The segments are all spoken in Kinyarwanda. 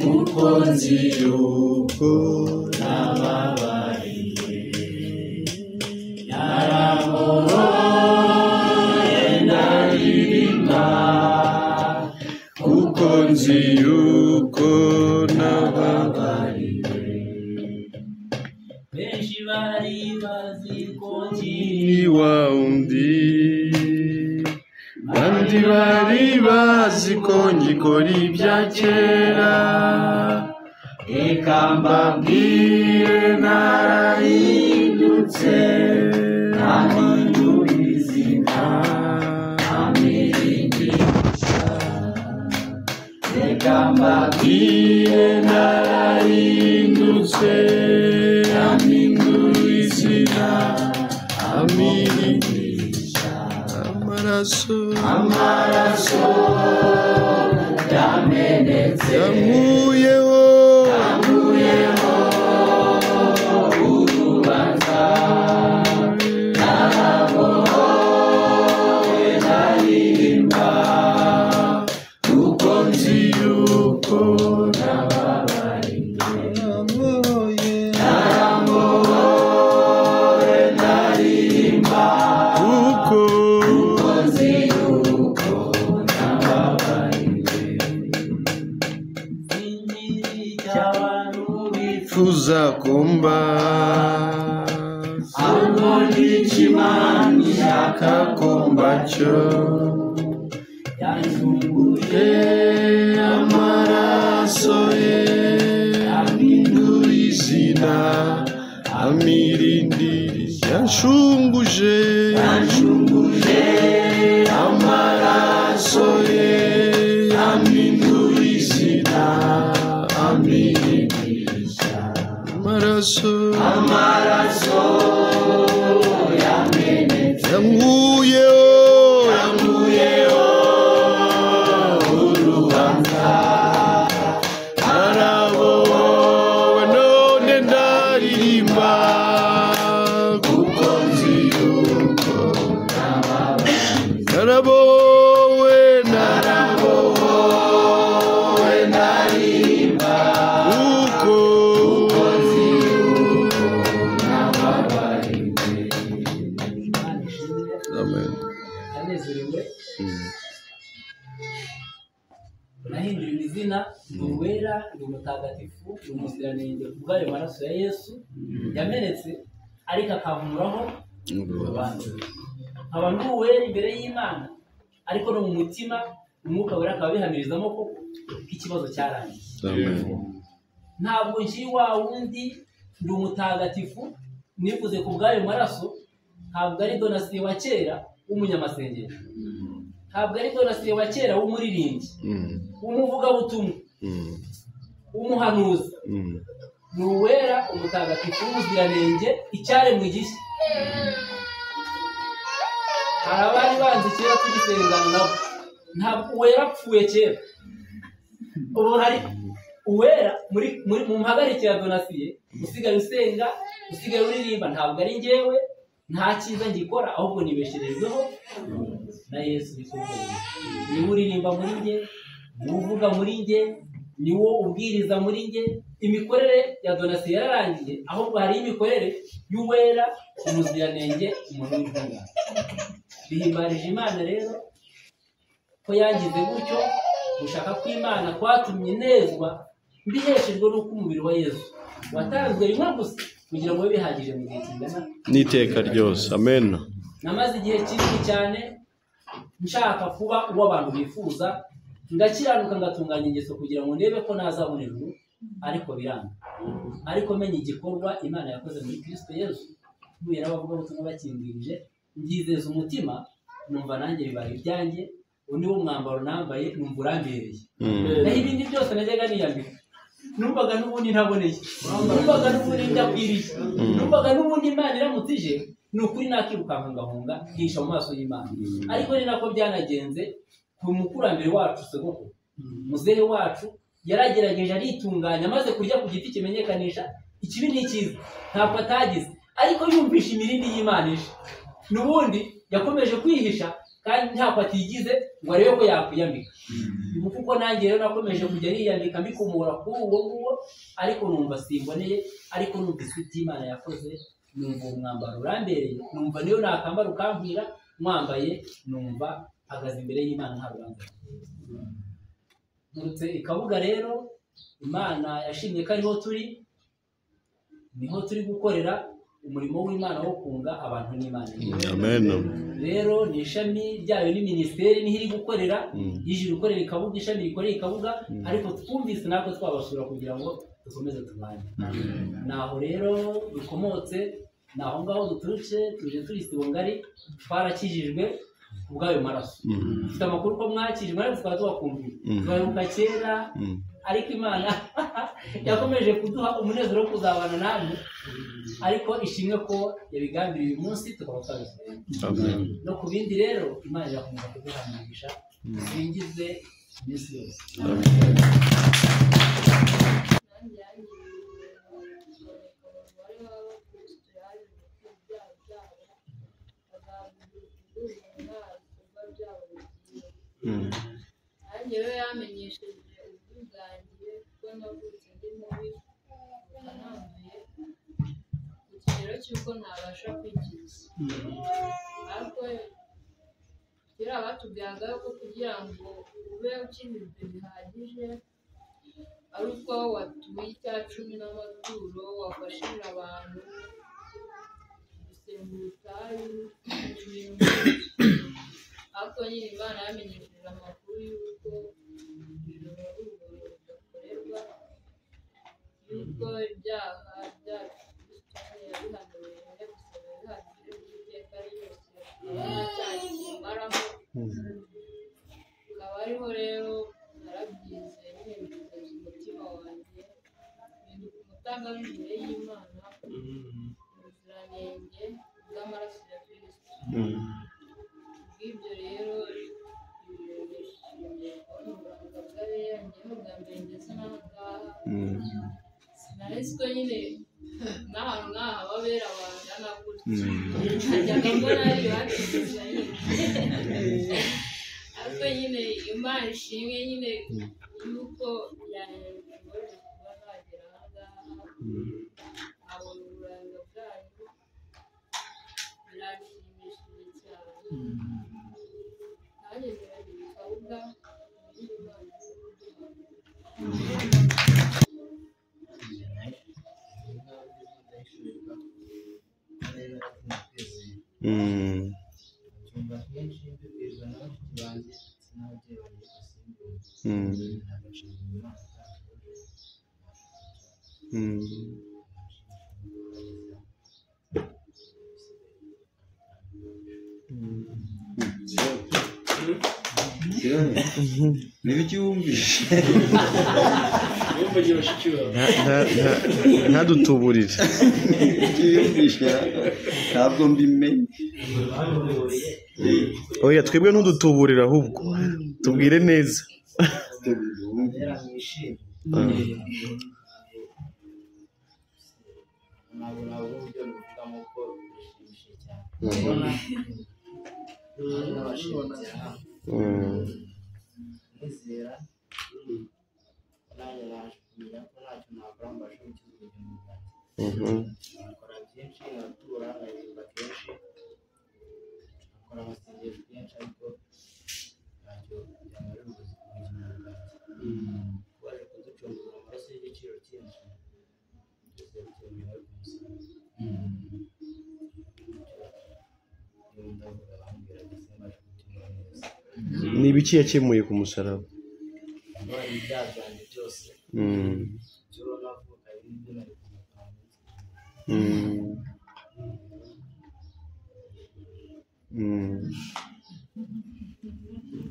Kuko nzi yuko nababariwe, narabohoye ndaririmba, kuko nzi yuko nababariwe. Benshi bari bazi ko Ni wa wundi, bandi bari bazi ko ngikora ibya kera, reka mbabwire narahindutse, mpindura izina, amiringisha. Reka mbabwire narahindutse, mpindura izina, amiringisha. Amaraso, amaraso yamenetse, yankuyeho, yankuyeho urubanza, narabohowe ndaririmba, kuko nzi yuko nababariwe, narabohowe ndaririmba, kuko nzi yuko nababariwe. Singira icyo abantu bifuza kumba, ahubwo n'icyo Imana ishaka kumba cyo, yancunguje amaraso ye, ampindura izina, amirindiri, yanshunguje, yancunguje amaraso ye, ampindura izina, amirindiriza. Amaraso, amaraso yamenetse, yankuyeho, yankuyeho urubanza, narabohowe none ndaririmba, kuko nzi yuko narabohowe, narabohowe ndaririmba, kuko nzi yuko nababariwe. Imana ishimwe. Amen. Ndanezerewe, nahinduriwe izina, ndi uwera, ndi umutagatifu, ndi umuziranenge kubw'ayo maraso ya Yesu yamenetse, ariko akankuraho urubanza, nkaba ndi uwera imbere y'Imana, ariko no mu mutima Umwuka Wera akaba abihamirizamo ko ikibazo cyarangiye. Amen. Ntabwo nkiri wa wundi, ndi umutagatifu nivuze ku bw'ayo maraso. Ntabwo ari Donasiye wa kera w'umunyamasengesho, ntabwo ari Donasiye wa kera w'umuririmbyi, w'umuvugabutumwa, w'umuhanuzi. Ni uwera, umutagatifu, w'umuziranenge, icyaremwe gishya. Hari abari banzi kera tugisengana nabo, ntabwo uwera apfuye kera, ubu hari uwera muri muri mu mpagarike ya Donasiye usigaye usenga, usigaye uririmba. Ntabwo ari njyewe, nta cyiza ngikora, ahubwo nibesherejweho na Yesu. Niwe uririmba muri njye, niwe uvuga muri njye, niwo ubwiriza muri njye. Imikorere ya Donasiye yararangiye, ahubwo hari imikorere y'uwera, umuziranenge, umuntu w'intungane. Bihimbarije Imana rero ko yangize gutyo. Gushaka kw'Imana kwatumye nezwa mbiheshejwe n'uko umubiri wa Yesu watanzwe rimwe gusa kugira ngo bibe bihagije mu gihe kingana n'iteka ryose. Amen. Namaze igihe kinini cyane nshaka kuba uwo abantu bifuza, ngakiranuka, ngatunganya ingeso kugira ngo ndebe ko nazabona ijuru, ariko biranga. Ariko menya igikorwa Imana yakoze muri Kristo Yesu, mpuye n'abavugabutumwa bakimbwirije, mbyizeza umutima, numva nanjye bibaye ibyanjye. Uwo ni wo mwambaro nambaye, numva urambereye. Naho ibindi byose najyaga niyambika, numvaga n'ubundi ntaboneye, numvaga n'ubundi ndakwiriye, numvaga n'ubundi Imana iramutse ije, ni ukuri nakirukanka ngahunga nkihisha mu maso y'Imana. Ariko ni nako byanagenze ku mukurambere wacu, sogokuru, muzehe wacu. Yaragerageje aritunganya, amaze kurya ku giti kimenyekanisha ikibi n'icyiza, ntabwo atagize, ariko yumvisha imirindi y'Imana ije, n'ubundi yakomeje kwihisha. kandi ntako atigize ngo arebe ko yakwiyambika. Kuko nanjye rero nakomeje kujya niyambika mbikomora kuri uwo nguwo, ariko numva simboneye, ariko numvise iby'Imana yakoze, numva uwo mwambaro urambereye, numva niyo nakambara ukampira mwambaye, numva mpagaze imbere y'Imana nta rubanza. Nturutse i Kabuga rero, Imana yashimye ko ariho turi, niho turi gukorera umurimo w'Imana wo kunga abantu n'Imana. Amen. Rero ni ishami ryayo ni minisiteri niho iri gukorera, y'ijuru ikorera i Kabuga, ishami rikorera i Kabuga, ariko twumvise natwe twabasura kugira ngo dukomeze tubane. Naho rero bikomotse, naho ngaho duturutse, tuje turi Isibo Ngari, twarakijijwe kubw'ayo maraso. Dufite amakuru ko mwakijijwe, ariko tukaba tubakumbuye, tubaheruka kera, ariko Imana yakomeje kuduha umunezero wo kuzabana namwe, ariko ishimwe ko yabigambiriye uyu munsi tukaba twabisubiyemo. No ku bindi rero Imana irakomeza kuduha umugisha, dusingize iminsi yose. Nanjye rero yamenyesheje ububi bwanjye kuko navutse ndi mubi, nanduye ku kigero cy'uko ntabasha kwikiza. Ariko kera batubwiraga ko kugira ngo ube ukijijwe bihagije ari uko watuye icya cumi n'amaturo, wafashije abantu gusenga ubutayu n'ibintu. Ariko nyine Imana yamenyesheje amakuru y'uko ijuru ari ubuntu budakorerwa, y'uko ibyaha byacu Kristo yabihanuriye rimwe gusa bihagije by'iteka ryose, nta cyaha kimaraho. Akaba ariho rero narabyize nyine mbizeza umutima wanjye, mpinduka umutanga imbere y'Imana, ubuziranenge bw'amaraso ya Kristo. Bw'ibyo rero nishimiye kubona uburanga bw'abera, njyewe bwa mbere ngeze n'aha ngaha sinari nzi ko nyine n'ahantu nk'aha babera bangana gutya, najyaga mbona ari iwacu gusa nyine, ariko nyine Imana ishimwe nyine yuko yanshoboje kuba nagera aha ngaha, nkabona uburanga bwanyu, biranshimishije cyane. Nanjye niragira i Kabuga muri Imana ize kuduha. Ncyumva kenshi mbibwirwa na bashiki banjye ndetse n'ababyeyi banjye basimbuye, nagashimira Imana N'ibiki wumvise? Ntadutuburire. Ibiki wumvise ntabwo mbimenye. Oya twebwe ntudutuburire, ahubwo tubwire neza. Ntabwo nabura uburyo mbivugamo ko bishimishije cyane kubona n'abashinze hano nizera nanjye naje kumenya ko ntacyo nakora mbashe gukiza ubugingo bwanjye. Nkakora byinshi, nkatura, nkaririmba kenshi, nkakora amasengesho kenshi, ariko ntacyo byamarira ubugingo bwanjye. Waje kuducunguza amaraso y'igiciro cyinshi, byose bikemuye ari ku musaraba. Ndavuga bambwira ndetse mbashe gutumwa neza. Ni ibiki yakemuye ku musaraba? Ndwara ibyaha byanjye byose, ibyo navuka n'ibyo nari kumukanga.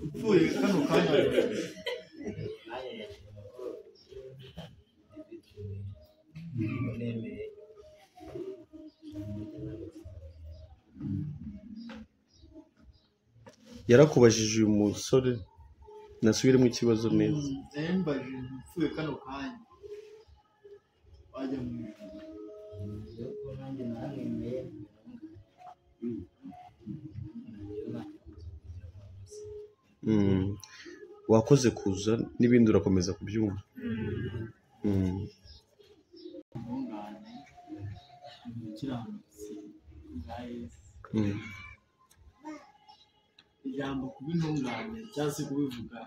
Upfuye kano kanya Nanjye ndashima ko ndibituye, ko nemeye ijambo ry'Imana. Yarakubajije uyu musore, nasubiremo ikibazo neza. Yambajije upfuye kano kanya wajya mu ijuru. Yuko nanjye naramwemeye, Wakoze kuza n'ibindi urakomeza kubyumva. Intungane, umukiranutsi bwa Yesu. Ijambo kuba intungane cyangwa se kubivuga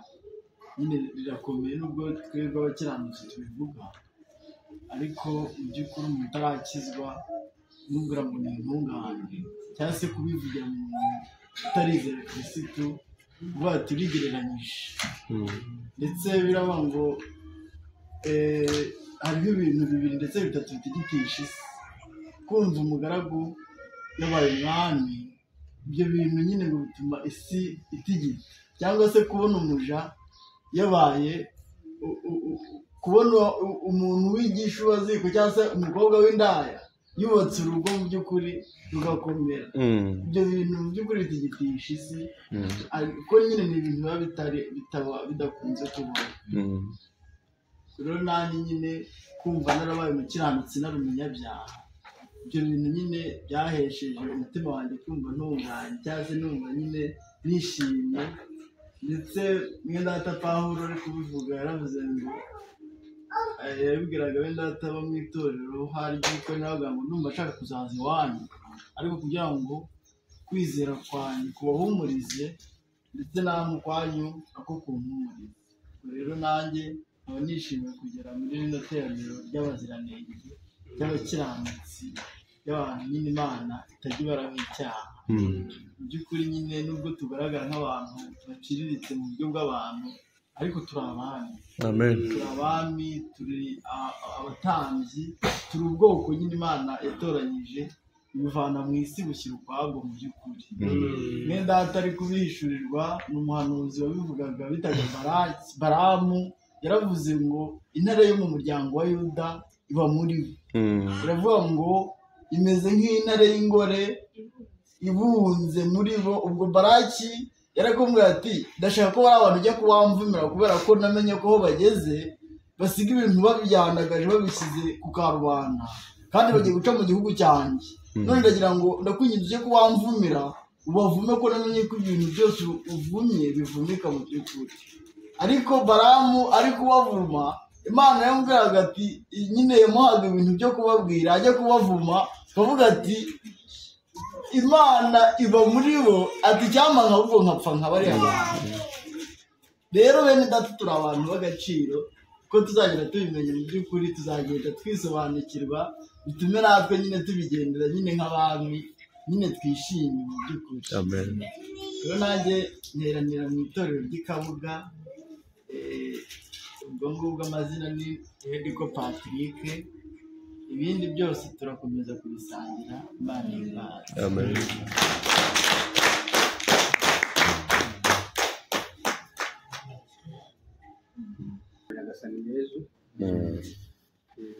nyine rirakomeye, nubwo twebwe abakiranutsi tubivuga, ariko mu by'ukuri umuntu utarakizwa n'ubwira ngo ni intungane cyangwa se kubivugira mu muntu utarizera Kirisitu, uvuga ati urigereranyije. Ndetse biraba ngo hariho ibintu bibiri ndetse bitatu bitigitisha isi. Kumva umugaragu yabaye umwami, ibyo bintu nyine ngo bituma isi itigita, cyangwa se kubona umuja yabaye kubona umuntu wigisha ubaziko cyangwa se umukobwa w'indaya yubatse urugo mu by'ukuri rugakomera. Ibyo bintu mu by'ukuri bitigitisha isi, ariko nyine ni ibintu biba bitaba bidakunze kubaho. Rero nanjye nyine kumva narabaye umukiranutsi nari umunyabyaha, ibyo bintu nyine byahesheje umutima wanjye kumva ntunganye cyangwa se numva nyine nishimye. Ndetse mwene data Pawulo ari kubivuga yaravuze ngo yabibwiraga bene data bo mu itorero hari yuko nawe ngo ndumva ashaka kuzaza iwanyu, ariko kugira ngo kwizera kwanyu kubahumurize ndetse namwe ukwanyu ako kumpumurize. Rero nanjye nkaba nishimiye kugera muri rino teraniro ry'abaziranenge, ry'abakiranutsi, ry'abantu nyine Imana itajya ibaraho icyaha. Mu by'ukuri nyine nubwo tugaragara nk'abantu baciriritse mu buryo bw'abantu, ariko turi abami. Amen. Turi abami, turi abatambyi, turi ubwoko nyine Imana yatoranyije ibivana mu isi bushyira ukwabwo mu by'ukuri. Mwene data ari kubihishurirwa ni umuhanuzi wabivugaga bitaga Baramu, yaravuze ngo intare yo mu muryango wa Yuda iba muri we. Iravuga ngo imeze nk'intare y'ingore ibunze muri bo. Ubwo Baraki yarakumbwira ati ndashaka ko bari abantu ujya kubamvumira, kubera ko namenye ko aho bageze basiga ibintu babyanagaje babishyize ku karubanda, kandi bagiye guca mu gihugu cyanjye. None ndagira ngo ndakwinginze ujye kubamvumira, ubavume ko namenye ko ibintu byose uvumye bivumika mu by'ukuri. Ariko Baramu ari kubavuma, Imana yamubwiraga ati nyine yamuhaga ibintu byo kubabwira, ajya kubavuma akavuga ati Imana iba muri bo, ati icyampa nkabwo nkapfa nka bariya bantu. Rero bene data turi abantu b'agaciro, ko tuzagenda tubimenya mu by'ukuri, tuzagenda twisobanukirwa, bitume natwe nyine tubigendera nyine nk'abami, nyine twishime mu by'ukuri. Amen. Rero nanjye nteranira mu itorero ry'i Kabuga, ubwo ngubwo amazina ni Hediko Patrick, ibindi byose turakomeza kubisangira. Imana ihimbaze. Amen. Nyagasani Yezu,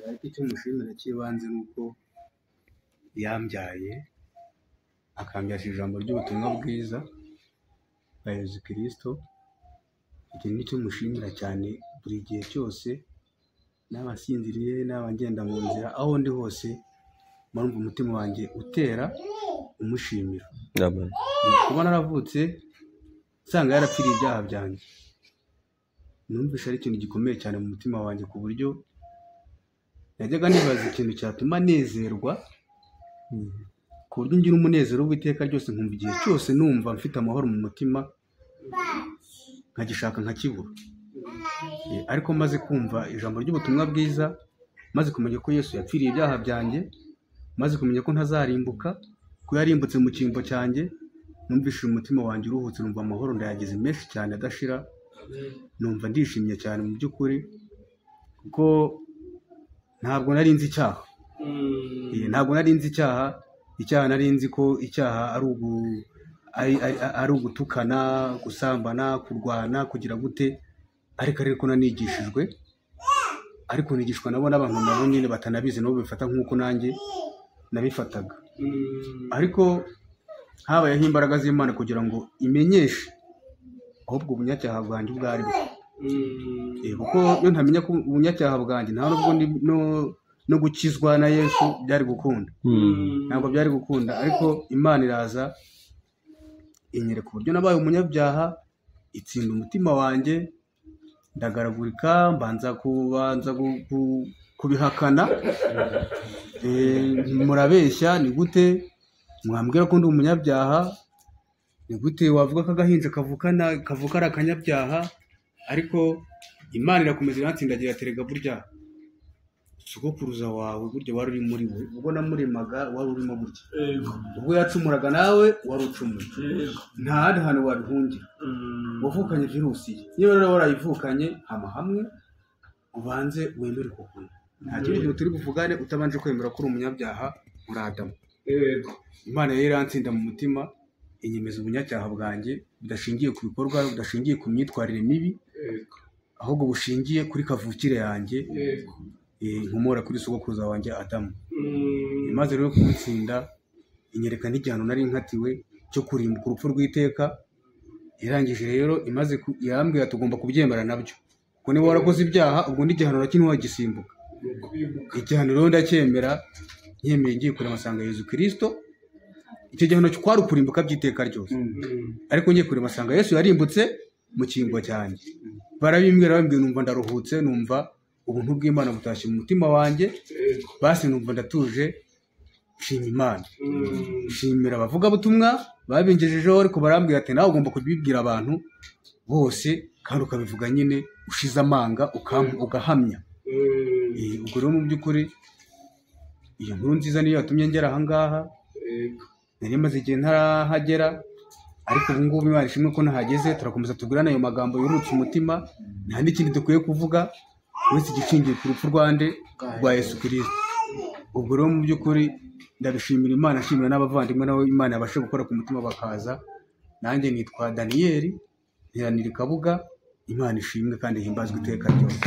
ariko icyo mushimira cy'ibanze ni uko yambyaye akambyasha ijambo ry'ubutumwa bwiza bwa Yezu Kristo. Icyo ni cyo mushimira cyane buri gihe cyose, naba nsinziriye, naba ngenda mu nzira, aho ndi hose mba umutima wanjye utera umushimira. Amen. Kuba naravutse nsanga yarapfiriye ibyaha byanjye, numvise ari ikintu gikomeye cyane mu mutima wanjye, ku buryo najyaga nibaza ikintu cyatuma nezerwa, ku buryo ngira umunezero w'iteka ryose, nkumva igihe cyose numva mfite amahoro mu mutima, nkagishaka nkakibura. Ariko maze kumva ijambo ry'ubutumwa bwiza, maze kumenya ko Yesu yapfiriye ibyaha byanjye, maze kumenya ko ntazarimbuka, ko yarimbutse mu cyimbo cyanjye, numvise umutima wanjye uruhutse, numva amahoro ndayagize menshi cyane adashira, numva ndishimye cyane mu by'ukuri, kuko ntabwo nari nzi icyaha. Ntabwo nari nzi icyaha. Icyaha nari nzi ko icyaha ari ugutukana, gusambana, kurwana, kugira gute, ariko nanigishijwe, ariko nigishwa nabo n'abantu nabo nyine batanabizi, nabo bifata nk'uko nanjye nabifataga. Ariko habayeho imbaraga z'Imana kugira ngo imenyeshe ahubwo ubunyacyaha bwanjye ubwo ari bwo. Kuko iyo ntamenya ko ubunyacyaha bwanjye, nta nubwo no gukizwa na Yesu byari gukunda, ntabwo byari gukunda. Ariko Imana iraza inyereka uburyo nabaye umunyabyaha, itsinda umutima wanjye, ndagaragurika, mbanza kubanza kubihakana. Murabeshya, ni gute mwambwira ko ndi umunyabyaha? Ni gute wavuga ko agahinja kavuka ari akanyabyaha? Ariko Imana irakomeza irantsindagira, terega burya sogokuruza wawe burya wari uri muri we, ubwo namuremaga wari urimo burya, ubwo yacumuraga nawe wari ucumuye, nta handi hantu wabihungira, wavukanye virusi ye. Niba rero warayivukanye, hama hamwe ubanze wemere uko kuri, nta kindi kintu turi buvugane utabanje kwemera ko uri umunyabyaha muri Adamu. Imana yari irantsinda mu mutima, inyemeza ubunyacyaha bwanjye budashingiye ku bikorwa, budashingiye ku myitwarire mibi, ahubwo bushingiye kuri kavukire yanjye, nkomora kuri sogokuruza wanjye Adamu. Imaze rero kumutsinda, inyereka n'igihano nari nkatiwe cyo kurimbuka urupfu rw'iteka. Irangije rero imaze irambwira tugomba kubyemera nabyo, kuko niba warakoze ibyaha ubwo n'igihano nacyo ntiwagisimbuka. Igihano rero ndacyemera, nyemeye ngiye kureba nsanga Yezu Kristo. Icyo gihano kwari ukurimbuka by'iteka ryose, ariko ngiye kureba nsanga Yesu yarimbutse mu cyimbo cyanjye. Barabimbwira, bambwira, numva ndaruhutse, numva ubuntu bw'Imana butashye mu mutima wanjye, basi numva ndatuje, nshima Imana, nshimira abavugabutumwa babingejejeho. Ariko barambwira ati nawe ugomba kubibwira abantu bose kandi ukabivuga nyine ushize amanga, ugahamya. Ubwo rero mu by'ukuri iyo nkuru nziza niyo yatumye ngera aha ngaha. Nari maze igihe ntarahagera, ariko ubu ngubu Imana ishimwe ko nahageze. Turakomeza tugurane ayo magambo yurutse umutima, nta n'ikindi dukwiye kuvuga uretse igishingiye ku rupfu rwande rwa Yesu Kristo. Ubwo rero mu by'ukuri ndabishimira Imana, nshimira n'abavandimwe nabo Imana yabashe gukora ku mutima bakaza. Nanjye nitwa Daniyeli, nteranira i Kabuga. Imana ishimwe kandi ihimbazwe iteka ryose.